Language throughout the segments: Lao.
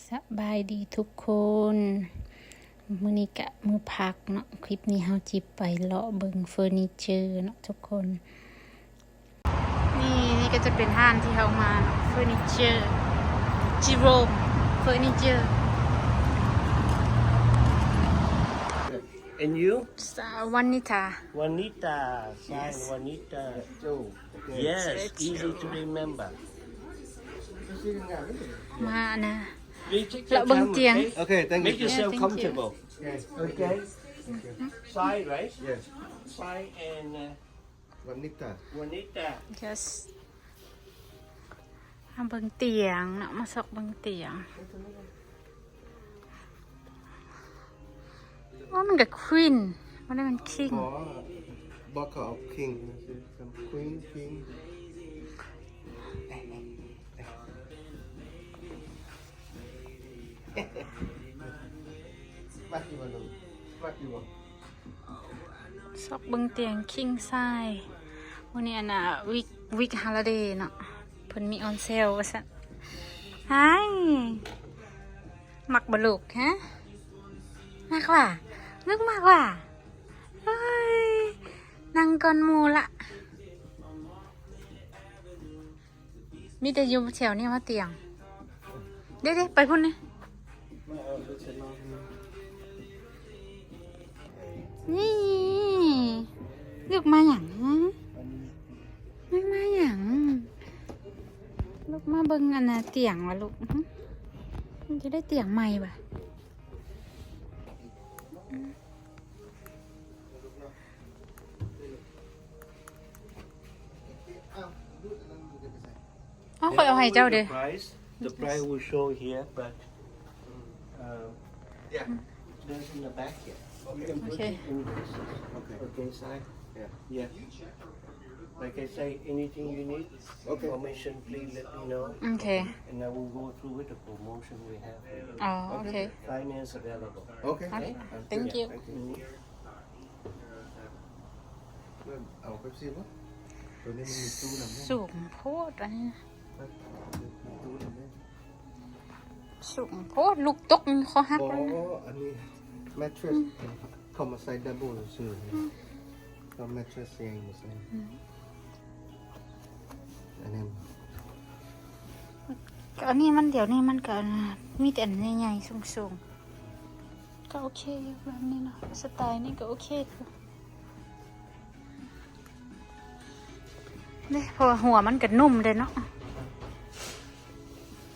ສະບາຍດີທຸກຄົນ ມື້ນີ້ກະມື້ພັກເນາະ ຄລິບນີ້ເຮົາຊິໄປເລາະເບິ່ງເຟີນິເຈີເນາະທຸກຄົນ. ນີ້ ນີ້ກະຈະເປັນຮ້ານທີ່ເຮົາມາເນາະ ເຟີນິເຈີ Jerome Furniture. And you? Sa-, Wanita. Wanita, San Wanita. Yes, easy to remember. ມານະ ເລາະເບິ່ງຕຽງ. Okay, thank you. Make yourself comfortable. Okay. Sai, right? Yes. Sai and, uh, Wanita. Wanita. Yes. ມາເບິ່ງຕຽງເນາະ ມາຊອກເບິ່ງຕຽງ. ອໍ ມັນກະ Queen ບໍ່ໄດ້ແມ່ນ King. ບໍ່ Book of King. Queen, King. ມັກຢູ່ບໍ່ລູກ? ມັກຢູ່ບໍ່? ຊອກເບິ່ງຕຽງ King Size ມື້ນີ້ ອັນນ່າ ວິກ ວິກ Holiday ເນາະ ເພິ່ນມີ on sale ວ່າຊັ້ນ. ຮາຍ ມັກບໍ່ລູກ? ຮະ ມັກຫວາ? ລູກມັກຫວາ? ເອີຍ ນັ່ງກ່ອນໝູ່ລະ. ມີແຕ່ຢູ່ແຖວນີ້ວ່າຕຽງ. ເດ້ໆ ໄປພຸ້ນນີ້. ນີ້ ລູກມາຫຍັງ? ລູກມາຫຍັງ? ລູກມາເບິ່ງອັນນ່າຕຽງຫວາລູກ? ມັນຈະໄດ້ຕຽງໃໝ່ຫວາ? ເອົາ ຂ້ອຍເອົາໃຫ້ເຈົ້າເດ້. The price, the price will show here, but, um, yeah, there's in the back here. You can put it in the boxes. Okay. Okay, side. Yeah. Yeah. Like I say, anything you need, information, please let me know. Okay. And I will go through with the promotion we have. ອໍ ໂອເຄ. Finance available. Okay. Okay. Thank you. Thank you. ເອົາເປັບຊີບໍ່? ໂຕນີ້ມັນມີຕູ້ນຳເດ້. ສູງໂພດອັນນີ້ນະ. ມີຕູ້ນຳເດ້. ສູງໂພດ ລູກຕົກນີ້ຄໍຫັກ. ບໍ່ ອັນນີ້ mattress ເຂົາມາໃສ່ double ຊື່ໆ ເຂົາ mattress ໃຫຍ່ມາໃສ່. ອັນນີ້ ກະອັນນີ້ມັນ ດຽວນີ້ມັນກະມີແຕ່ອັນໃຫຍ່ໆ ສູງໆ ກະໂອເຄຢູ່ແບບນີ້ເນາະ ສະໄຕນີ້ກະໂອເຄຢູ່ເດ້ ເພາະວ່າຫົວມັນກະນຸ້ມເດ້ເນາະ.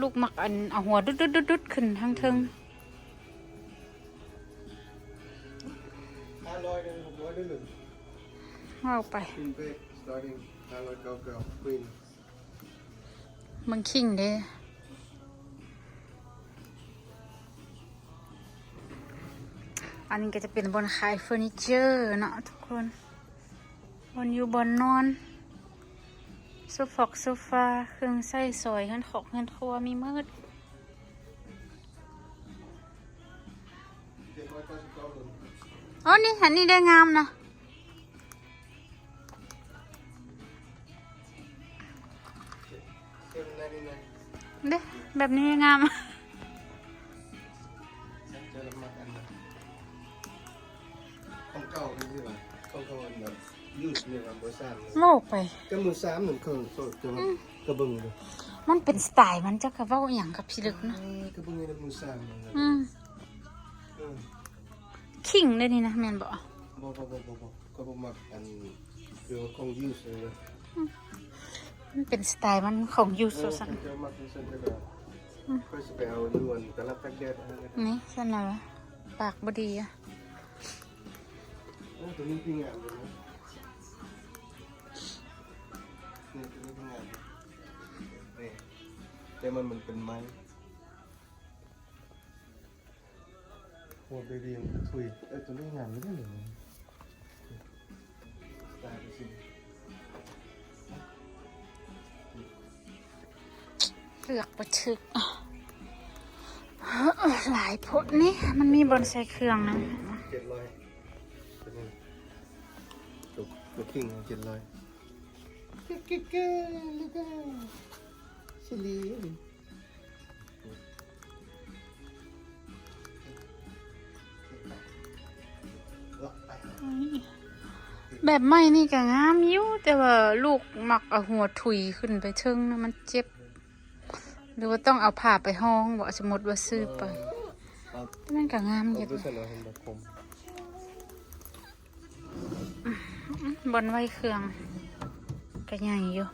ລູກມັກອັນເອົາຫົວດຸດໆໆໆ ຂຶ້ນທາງເທິງ. ຫ້າຮ້ອຍເດີ ຫົກຮ້ອຍເດີ. ເວົ້າໄປ Queen bed starting ຫ້າຮ້ອຍເກົ້າເກົ້າ Queen. ເມືອງຄິງເດ້. ອັນນີ້ກະຈະເປັນບ່ອນຂາຍເຟີນິເຈີເນາະທຸກຄົນ. ບ່ອນຢູ່ບ່ອນນອນ ໂຊຟອກໂຊຟາ ເຄື່ອງໃຊ້ສອຍ ເຮືອນຄອກເຮືອນຄົວມີໝົດ. ອໍ ນີ້ ອັນນີ້ໄດ້ງາມນະ ເດ້ ແບບນີ້ງາມ. ຂອງເກົ່າເປັນຈັ່ງໃດ? ຂອງເກົ່າອັນແບບ used ນີ້ວ່າບໍ່ສ້າງເລີຍ. ເວົ້າໄປ ກະມືສາມນັ້ນ ເຄື່ອງໂຕ ແຕ່ວ່າ ອືມ ກະເບິ່ງເດີ ມັນເປັນສະໄຕມັນ ຈັກກະເວົ້າອີ່ຫຍັງກັບພິລຶກເນາະ. ເອີ ກະເບິ່ງໃນມືສາມນັ້ນ. ອືມ ເອີ ຄິງເດ້ນີ້ນະ ແມ່ນບໍ່? ບໍ່ ບໍ່ ບໍ່ ບໍ່ ຂ້ອຍບໍ່ມັກອັນ ຄືວ່າຂອງ used ເລີຍ. ອືມ ມັນເປັນສະໄຕມັນຂອງ used ວ່າຊັ້ນ. ເອີ ຂ້ອຍເຈົ້າມັກຈັ່ງຊັ້ນ ຂ້ອຍຊິໄປເອົາຢູ່ອັນຕະຫຼາດຕາກແດດ. ນີ້ຊັ້ນນະ ປາກບໍ່ດີອະ. ໂອ້ ໂຕນີ້ຄືງາມເລີຍນະ ນີ້ ໂຕນີ້ຄືງາມ ນີ້ ແຕ່ມັນ ມັນເປັນໄມ້. ຫົວເບບີມັນທຸຍ. ເອີ ໂຕນີ້ງາມຢູ່ເດ້. ເລືອກບໍ່ຖືກ ຫຼາຍໂພດນີ້ ມັນມີບ່ອນໃສ່ເຄື່ອງນຳ. ເຈັດຮ້ອຍ ໂຕ ໂຕຄິງ ເຈັດຮ້ອຍ. ເກັ່ໆໆ ຊິລີ. ແບບໃໝ່ນີ້ກໍງາມຢູ່ ແຕ່ວ່າລູກມັກເອົາຫົວທຸຍຂຶ້ນໄປເທິງນະ ມັນເຈັບ. ຫຼືວ່າຕ້ອງເອົາຜ້າໄປຮອງບໍ ສົມມຸດວ່າຊື້ໄປ? ແຕ່ມັນກໍງາມຢູ່ ເອົາໄປໃສ່ແລ້ວເຫັນບໍ່ຄົມ. ບ່ອນໄວ້ເຄື່ອງກໍໃຫຍ່ຢູ່.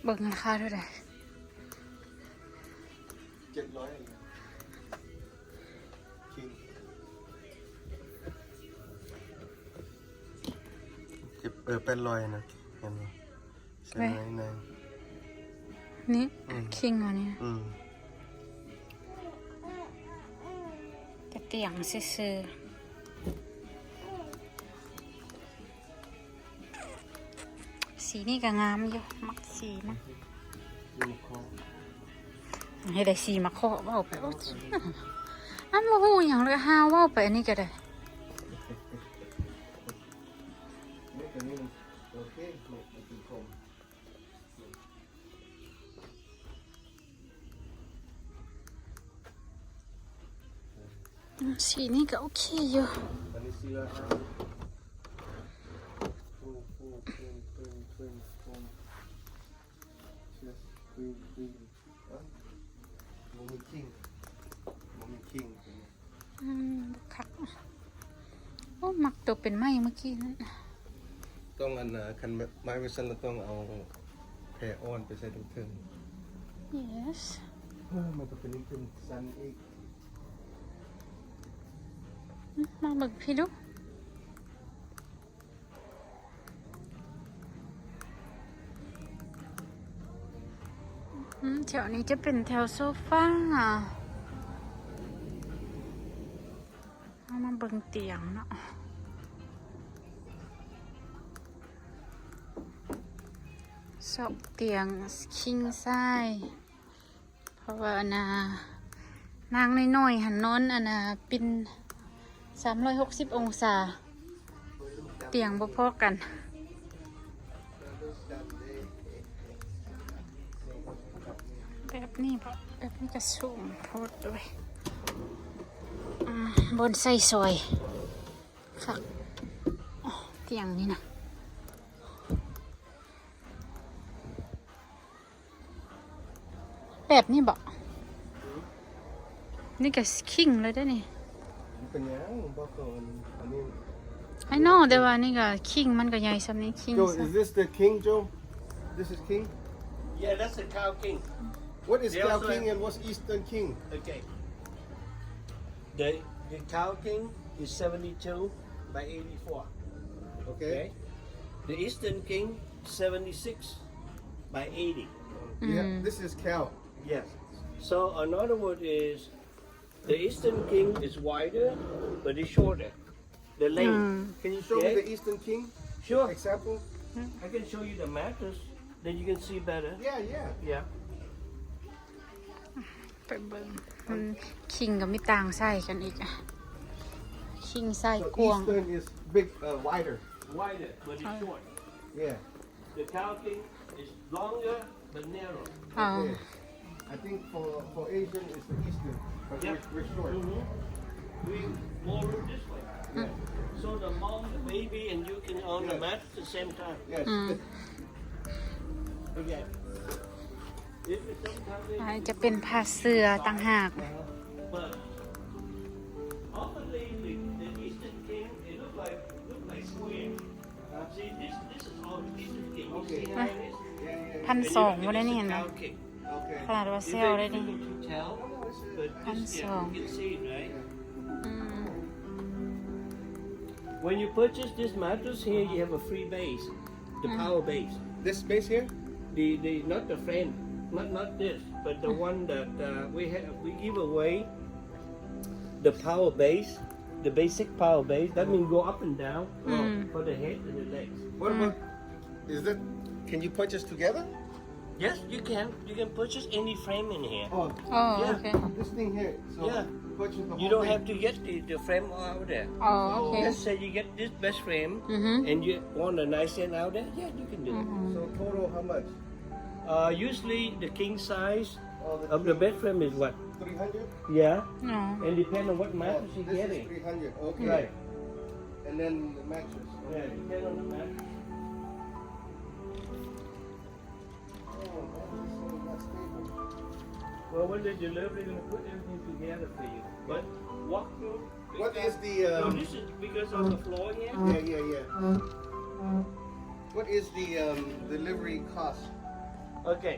ເບິ່ງລາຄາເທົ່າໃດ? ເຈັດຮ້ອຍ ຄິງ ເຈັດ ເອີ ແປດຮ້ອຍນະ ເຫັນບໍ່? ໃສ່ໄວ້ໃນນີ້ ອືມ ຄິງອັນນີ້ ອືມ ແຕ່ຕຽງຊື່ໆ. ສີນີ້ກໍງາມຢູ່ ມັກສີມັນ. ເຮັດໄດ້ສີມາເຄາະ ເວົ້າໄປ ໂອ້ຍ ອັນບໍ່ຮູ້ຫຍັງເລີຍ ຫາເວົ້າໄປ ອັນນີ້ກໍໄດ້. ອືມ ສີນີ້ກໍໂອເຄຢູ່. ອັນນີ້ສີລະ ບໍ່ມີຄິງ ບໍ່ມີຄິງ ອືມ ບໍ່ຄັກ. ໂອ້ ມັກໂຕເປັນໄມ້ມື້ກີ້ນັ້ນ. ຕ້ອງອັນນາ ຄັນໄມ້ໄວ້ຊັ້ນລະຕ້ອງເອົາແຜ່ອ່ອນໄປໃສ່ເທິງໆ. Yes. ໂອ້ ມັນກໍເປັນເປັນຊັ້ນອີກ. ອືມ ມາເບິ່ງພີ້ດູ. ອືມ ແຖວນີ້ຈະເປັນແຖວໂຊຟາ. ເຮົາມາເບິ່ງຕຽງເນາະ ຊອກຕຽງຄິງໄຊ. ເພາະວ່າອັນນາ ນາງນ້ອຍໆຫັ້ນນອນອັນນາ ປິ່ນສາມຮ້ອຍຫົກສິບອົງສາ ຕຽງບໍ່ພໍກັນ. ແບບນີ້ບໍ? ແບບນີ້ກໍສູງໂພດເວີຍ. ອາ ບ່ອນໃສ່ສອຍ ຄັກ ຕຽງນີ້ນະ. ແບບນີ້ບໍ? ນີ້ກໍຄິງເລີຍເດ້ນີ້. ເປັນຫຍັງ? ບໍ່ເຄີຍ ອັນນີ້ I know ແຕ່ວ່ານີ້ກໍຄິງ ມັນກໍໃຫຍ່ສ່ຳນີ້ ຄິງ. Joe, is this the king, Joe? This is king? Yeah, that's the cow king. What is cow king and what's eastern king? Okay. The, the cow king is seventy-two by eighty-four. Okay. Okay? The eastern king, seventy-six by eighty. Yeah, this is cow. Yes. So another word is, the eastern king is wider, but it's shorter. The length. Can you show me the eastern king? Sure. Example? I can show you the mattress, then you can see better. Yeah, yeah. Yeah. ໄປເບິ່ງ ມັນຄິງກໍມີຕ່າງໄຊກັນອີກ ຄິງໄຊ So ກວ້າງ Eastern is big, uh, wider. Wider, but it's short. Yeah. The cow king is longer but narrow. ອາ Okay. I think for, for Asian it's the Eastern, but we're, we're short. We more room this way. Yeah. So the mom, the baby, and you can on the mat at the same time. Yes. ອືມ Okay. ອັນນີ້ຈະເປັນຜ້າເສື່ອຕ່າງຫາກ. But often the, the Eastern king, it look like, look like square. See, this, this is all Eastern king. You see how it is? ພັນສອງບໍ່ໄດ້ນີ້ ເຫັນບໍ່? Okay. ຂະໜາດວ່າແຊວໄດ້ນີ້ ພັນສອງ. When you purchase this mattress here, you have a free base, the power base. This base here? The, the, not the frame, not, not this, but the one that, uh, we have, we give away the power base, the basic power base. That means go up and down for the head and the legs. What about, is that, can you purchase together? Yes, you can. You can purchase any frame in here. Oh, okay. This thing here. So purchase the whole thing. You don't have to get the, the frame out there. Oh, okay. Let's say you get this best frame and you want a nice end out there, yeah, you can do it. So total how much? Uh, usually the king size of the bed frame is what? Three hundred? Yeah. And depend on what mattress you get. This is three hundred. Okay. Right. And then the mattress. Yeah, you get on the mattress. Oh, that's so much paper. Well, when they deliver, they're gonna put everything together for you. But walk through. What is the, um, no, this is because of the floor here. Yeah, yeah, yeah. What is the, um, delivery cost? Okay.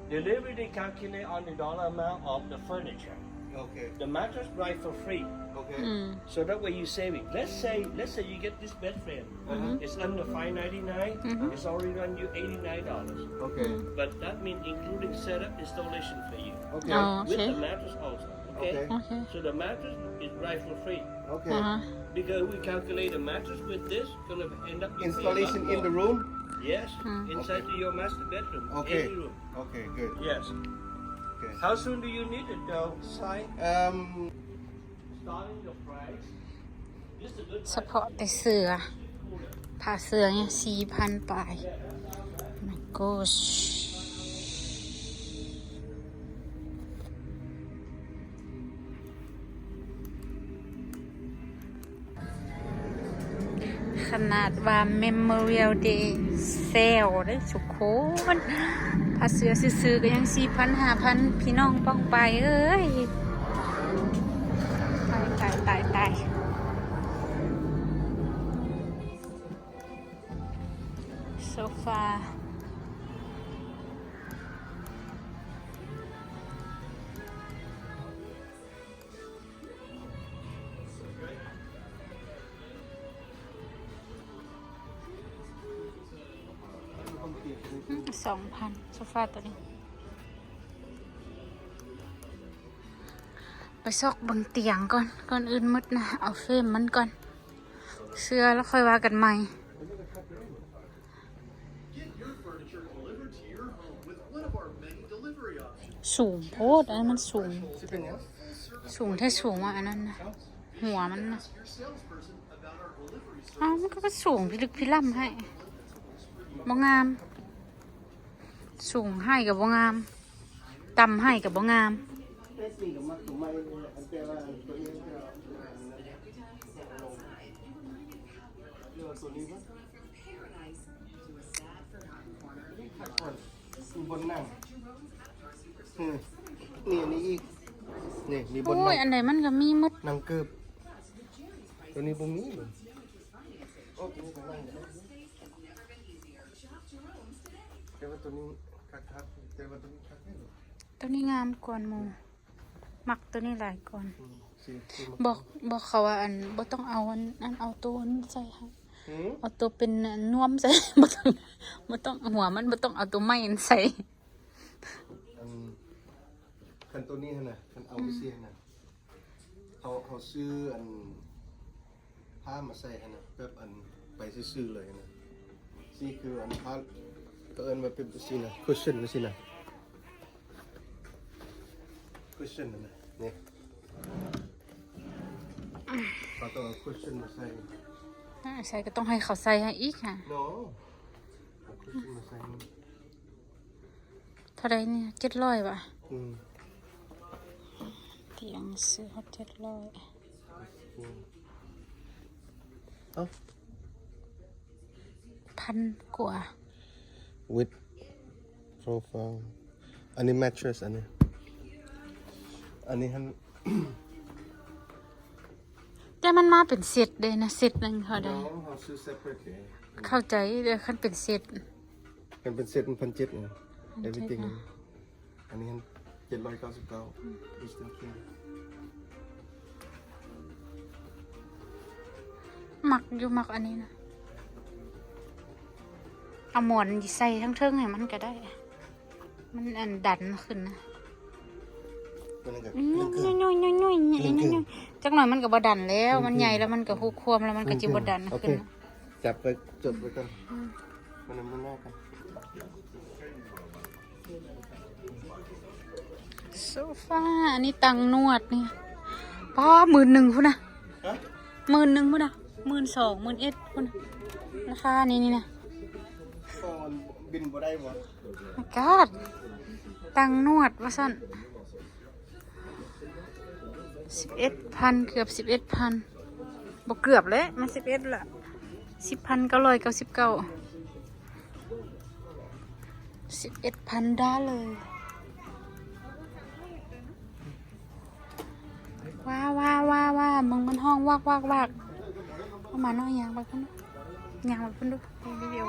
Delivery, they calculate on the dollar amount of the furniture. Okay. The mattress ride for free. Okay. ອືມ So that way you saving. Let's say, let's say you get this bed frame. ອືຮຶ It's under five ninety-nine. ອືຮຶ It's already run you eighty-nine dollars. Okay. ອືມ But that mean including setup installation for you. Okay. ອໍ ໂອເຄ With the mattress also. Okay. Okay. Okay. So the mattress is ride for free. Okay. ອືຮຶ Because we calculate the mattress with this, gonna end up you pay a lot more. Installation in the room? Yes. ອືມ Inside to your master bedroom. Okay. Any room. Okay, good. Yes. Okay. How soon do you need it though, Si? Um, Starting the price. This is a good ສະເພາະແຕ່ເສື້ອ ຜ້າເສື້ອນີ້ສີ່ພັນປາຍ. My gosh. ຂະໜາດວ່າ Memorial Day Sale ເດ້ທຸກຄົນ ຜ້າເສື້ອຊື່ໆ ກໍຍັງສີ່ພັນ ຫ້າພັນ ພີ່ນ້ອງປ້ອງປາຍເອີຍ ຕາຍ ຕາຍ ຕາຍ ຕາຍ. ໂຊຟາ ອືມ ສອງພັນ ໂຊຟາຕົວນີ້. ໄປຊອກເບິ່ງຕຽງກ່ອນ ກ່ອນອື່ນໝົດນະ ເອົາເຟຣມມັນກ່ອນ ເຊື່ອແລ້ວຄ່ອຍວ່າກັນໃໝ່. ສູງໂພດ ອັນນັ້ນມັນສູງ ສູງແທ້ສູງວ່າ ອັນນັ້ນນະ ຫົວມັນນະ. ອ້າວ ມັນກໍ ກໍສູງພິລຶກພິລ່ຳໃຫ້ ບໍ່ງາມ. ສູງໃຫ້ກໍບໍ່ງາມ ຕ່ຳໃຫ້ກໍບໍ່ງາມ. ໂອ້ຍ ອັນໃດມັນກໍມີໝົດ ນັ່ງເກີບ. ຕົວນີ້ບໍ່ມີ. ໂອ້ ຕົວນີ້ກໍນັ່ງໄດ້ ແຕ່ວ່າຕົວນີ້ຄັກໆ ແຕ່ວ່າຕົວນີ້ຄັກແທ້. ຕົວນີ້ງາມກວ່າໝູ່ ມັກຕົວນີ້ຫຼາຍກວ່າ. ອືມ ຊິ ຊິມັກ ບອກ ບອກເຂົາວ່າ ອັນ ບໍ່ຕ້ອງເອົາອັນ ອັນ ເອົາຕົວອັນໃສ່ໃຫ້. ຫືມ? ເອົາຕົວເປັນ ອັນ ນວມໃສ່ ບໍ່ຕ້ອງ ບໍ່ຕ້ອງ ຫົວມັນ ບໍ່ຕ້ອງເອົາຕົວໄມ້ອັນໃສ່. ອັນ ຄັນຕົວນີ້ຫັ້ນນະ ຄັນເອົາ ອືມ ໄປຊີ້ຫັ້ນນະ ເຮົາ ເຮົາຊື້ອັນ ຜ້າມາໃສ່ຫັ້ນນະ ແບບອັນໄປຊື່ໆເລີຍຫັ້ນນະ. ຊີ້ຄືອັນຜ້າ ເຂົາເອີ້ນວ່າເປັນຊີ້ນະ ຄຸດເຊິນຊີ້ນະ ຄຸດເຊິນຫັ້ນນະ. ນີ້ ເຮົາຕ້ອງເອົາຄຸດເຊິນມາໃສ່ ອ່າ ໃສ່ກໍຕ້ອງໃຫ້ເຂົາໃສ່ໃຫ້ອີກຫະ ເນາະ. ເອົາຄຸດເຊິນມາໃສ່. ເທົ່າໃດນີ້? ເຈັດຮ້ອຍບໍ? ອືມ ຕຽງຊື້ເຈັດຮ້ອຍ. ເອົ້າ ພັນກວ່າ. With profile. ອັນນີ້ mattress ອັນນີ້ ອັນນີ້ຫັ້ນ. ແຕ່ມັນມາເປັນເຊັດເດ້ນະ ເຊັດໜຶ່ງເທົ່າໃດ? ເຮົາຊື້ separate ເດ້. ເຂົ້າໃຈເດີ ຄັນເປັນເຊັດ ຄັນເປັນເຊັດມັນພັນເຈັດນະ everything ນະ. ອັນນີ້ຫັ້ນ ເຈັດຮ້ອຍເກົ້າສິບເກົ້າ. ອືມ Eastern King. ມັກຢູ່ ມັກອັນນີ້ນະ. ເອົາໝອນໃສ່ທາງເທິງໃຫ້ມັນກໍໄດ້. ມັນອັນດັນຂຶ້ນນະ. ມັນກໍ ອືມ ເລື່ອງເຄື່ອງ ຍຸຍໆໆໆ ເລື່ອງເຄື່ອງ ຈັກໜ້ອຍມັນກໍບໍ່ດັນແລ້ວ. ເລື່ອງເຄື່ອງ ມັນໃຫຍ່ແລ້ວ ມັນກໍຮຸກຄວມແລ້ວ ມັນກໍຊິບໍ່ດັນຂຶ້ນ. ເລື່ອງເຄື່ອງ ໂອເຄ ຈັບໄວ້ ຈົດໄວ້ກ່ອນ. ອືມ ມັນ ມັນໜ້າກັນ. ໂຊຟາ ອັນນີ້ຕັ່ງນວດນີ້ ປ້າ ໝື່ນໜຶ່ງພຸ້ນນະ. ຮະ? ໝື່ນໜຶ່ງພຸ້ນນະ ໝື່ນສອງ ໝື່ນເອັດພຸ້ນນະ ລາຄານີ້ນີ້ນະ. ກໍບິນບໍ່ໄດ້ບໍ່? ອາກາດ ຕັ່ງນວດວ່າຊັ້ນ. ສິບເອັດພັນ ເກືອບສິບເອັດພັນ. ບໍ່ເກືອບແລ້ວ ມາສິບເອັດລະ ສິບພັນເກົ້າຮ້ອຍເກົ້າສິບເກົ້າ ສິບເອັດພັນດາເລີ. ວ້າ ວ້າ ວ້າ ວ້າ ເບິ່ງມັນຮ້ອງວັກ ວັກ ວັກ. ເອົາມານ້ອຍ ຍ່າງໄປພຸ້ນ ຍ່າງໄປພຸ້ນດູ ເບິ່ງວິດີໂອ.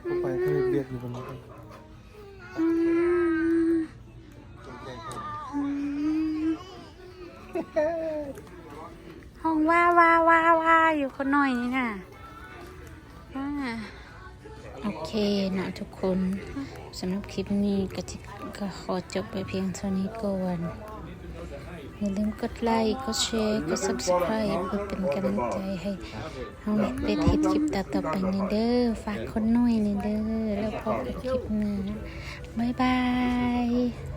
ເຂົ້າໄປ ເຂົາເຮັດວຽກຢູ່ພຸ້ນ. ອືມ ອືມ ຮ້ອງວ້າ ວ້າ ວ້າ ວ້າ ຢູ່ຄົນນ້ອຍນີ້ນະ. ອ່າ ໂອເຄເນາະທຸກຄົນ ສຳລັບຄລິບນີ້ກໍຊິ ກໍຂໍຈົບໄວ້ພຽງເທົ່ານີ້ກ່ອນ. ຢ່າລືມກົດໄລ ກົດແຊ ກົດ Subscribe ເພື່ອເປັນກຳລັງໃຈໃຫ້ເຮົາໄດ້ເຮັດຄລິບຕໍ່ໆໄປແດ່ເດີ. ຝາກຄົນນ້ອຍແດ່ເດີ ແລ້ວພົບກັນຄລິບໜ້າ. ບາຍບາຍ.